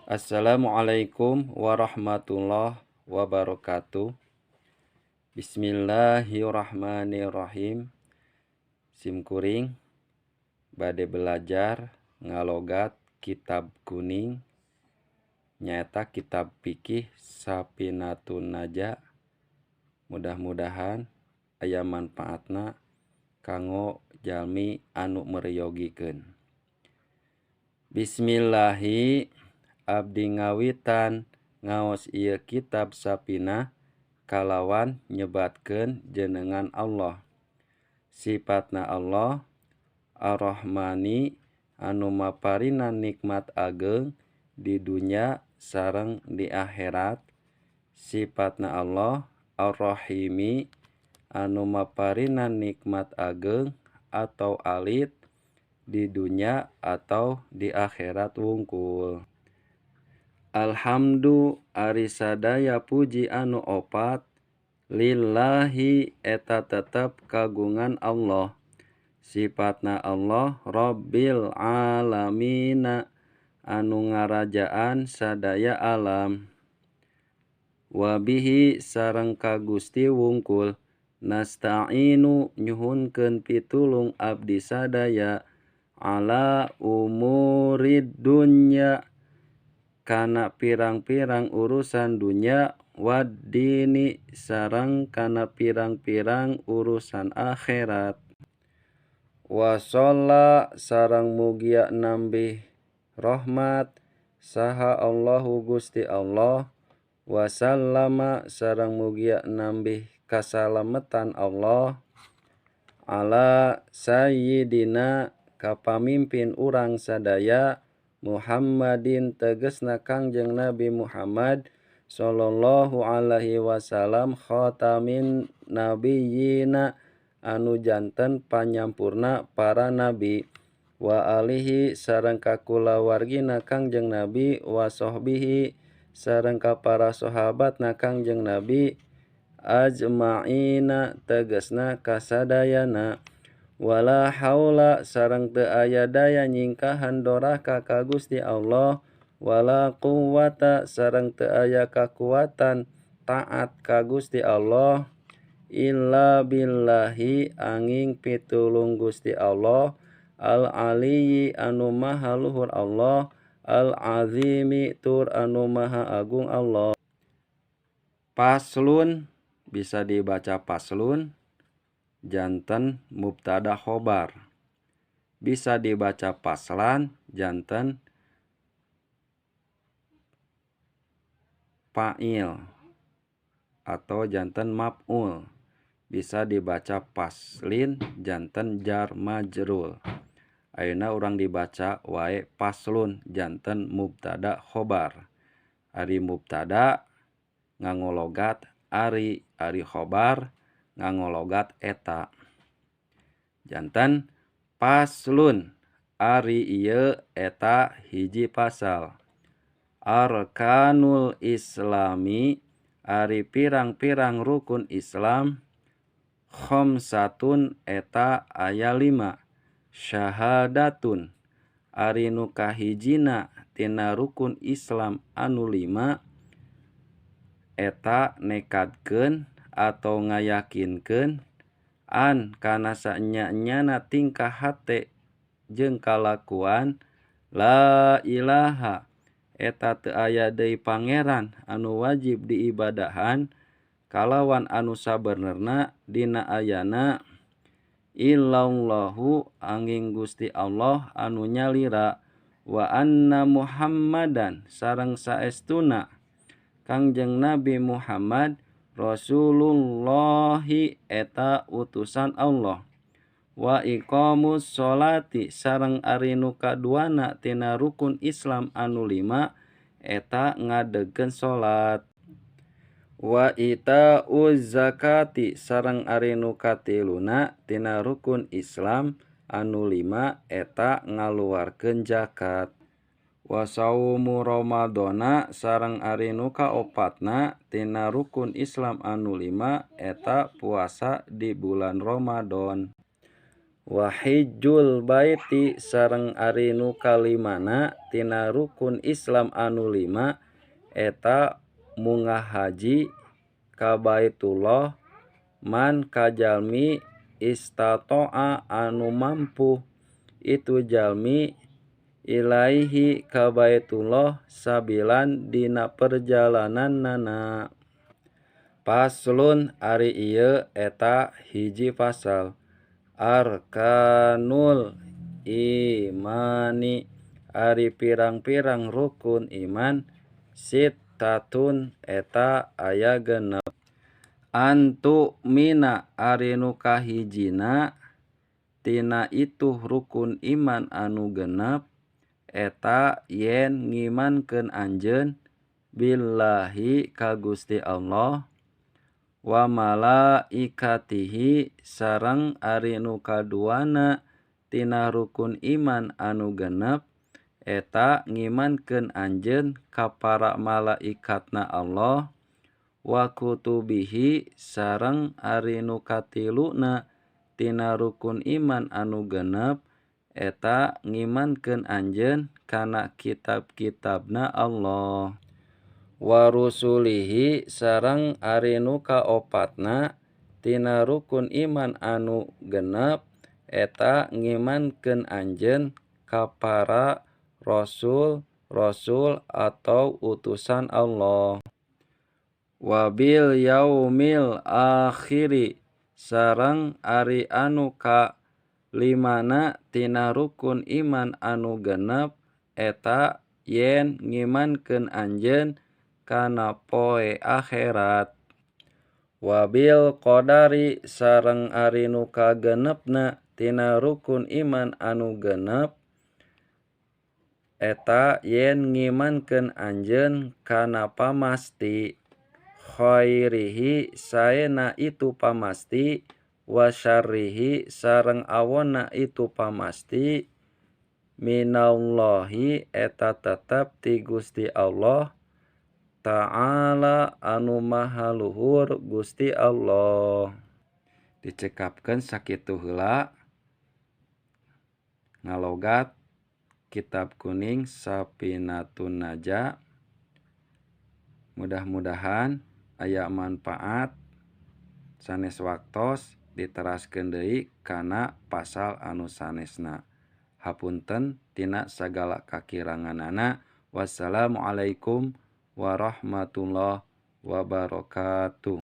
Assalamualaikum warahmatullahi wabarakatuh. Bismillahirrahmanirrahim. Simkuring bade belajar ngalogat kitab kuning, nyaeta kitab fikih Sapinatun Naja. Mudah-mudahan aya manfaatna kanggo jalmi anu meryogikeun. Bismillahi, abdi ngawitan ngaos ieu kitab Sapinah kalawan nyebatkeun jenengan Allah. Sifatna Allah Ar-Rahmani anu maparinan nikmat ageng di dunya sareng di akhirat. Sifatna Allah Ar-Rahimi anu maparinan nikmat ageng atau alit di dunya atau di akhirat wungkul. Alhamdu ari sadaya puji anu opat lillahi eta tetep kagungan Allah. Sifatna Allah Rabbil alamina anu ngarajaan sadaya alam. Wabihi sareng ka Gusti wungkul nasta'inu nyuhunkeun pitulung abdi sadaya ala umurid dunya kana pirang-pirang urusan dunya waddini sareng kana pirang-pirang urusan akhirat. Wasolla sareng mugia nambih rahmat saha Allahu Gusti Allah, wasallama sareng mugia nambih kasalametan Allah ala sayyidina ka pamimpin urang sadaya Muhammadin tegesna Kangjeng Nabi Muhammad sallallahu alaihi wasallam khatamin nabiyina anu janten panyampurna para nabi, wa alihi sareng ka kulawargina Kangjeng Nabi, wa sahbihi sareng ka para sahabatna Kangjeng Nabi ajmaina tegesna kasadayana. Wala haula sareng teu aya daya nyingkahan doraka ka Gusti Allah, wala quwwata sareng teu aya kakuatan taat ka Gusti Allah illa billahi angin pitulung Gusti Allah al aliyyi anu maha luhur Allah al azimi tur anu maha agung Allah. Paslun bisa dibaca paslun janten mubtada khobar, bisa dibaca paslan janten fa'il atau janten maf'ul, bisa dibaca paslin janten jar majrul. Ayeuna urang dibaca wae paslun janten mubtada khobar. Ari mubtada ngangologat ari, ari khobar ngangologat eta. Janten paslun ari ieu eta hiji pasal. Arkanul Islami ari pirang-pirang rukun Islam khamsatun eta aya 5. Syahadatun ari nu kahijina tina rukun Islam anu 5 eta nekadkeun atau ngayakinkeun an kana saenya-enyana tingkah hate jeung kalakuan la ilaha eta teu aya deui pangeran anu wajib diibadahan kalawan anu sabenerna dina ayana illallahu angin Gusti Allah anu nyalira, wa anna Muhammadan sareng saestuna Kangjeng Nabi Muhammad Rasulullahi eta utusan Allah, wa iqamus sholati sareng ari nu kaduana tina rukun Islam anu 5 eta ngadegkeun salat, wa itauz zakati sareng ari nu katiluna tina rukun Islam anu 5 eta ngaluarkeun zakat, wa saumu Ramadhana sareng ari nu kaopatna tina rukun Islam anu 5 eta puasa di bulan Ramadan, Wa hijjul baiti sareng ari nu kalimana tina rukun Islam anu lima eta munggah haji ka Baitullah man kajalmi istata'a anu mampu itu jalmi ilaihi ka Baitullah sabilan dina perjalanannana. Faslun ari ieu eta hiji fasal. Arkanul imani ari pirang-pirang rukun iman sittatun eta aya 6. Antu mina ari nu kahijina tina itu rukun iman anu 6 eta yen ngimankeun anjeun billahi ka Gusti Allah wa malaikatihi sareng ari nu kaduana tina rukun iman anu 6 eta ngimankeun anjeun ka para malaikatna Allah wa kutubihi sareng ari nu katiluna tina rukun iman anu 6 eta ngimankeun anjeun kana kitab-kitabna Allah wa rusulihi sareng ari nu kaopatna tina rukun iman anu 6 eta ngimankeun anjeun ka para rasul-rasul atau utusan Allah. Wabil yaumil akhiri sareng ari anu kalimana tina rukun iman anu 6 eta yen ngimankeun anjeun kana poe akhirat. Wabil qadari sareng ari nu kagenepna tina rukun iman anu 6 eta yen ngimankeun anjeun kana pamasti khairihi saena itu pamasti wa syarrihi sareng awonna itu pamasti minallahi eta tetep ti Gusti Allah Ta'ala anu maha luhur Gusti Allah. Dicekapkeun sakitu heula ngalogat kitab kuning Sapinatun Naja. Mudah-mudahan aya manfaat sanes waktos diteraskeun deui kana pasal anu sanesna. Hapunten tina sagala kakiranganana. Wassalamualaikum warahmatullahi wabarakatuh.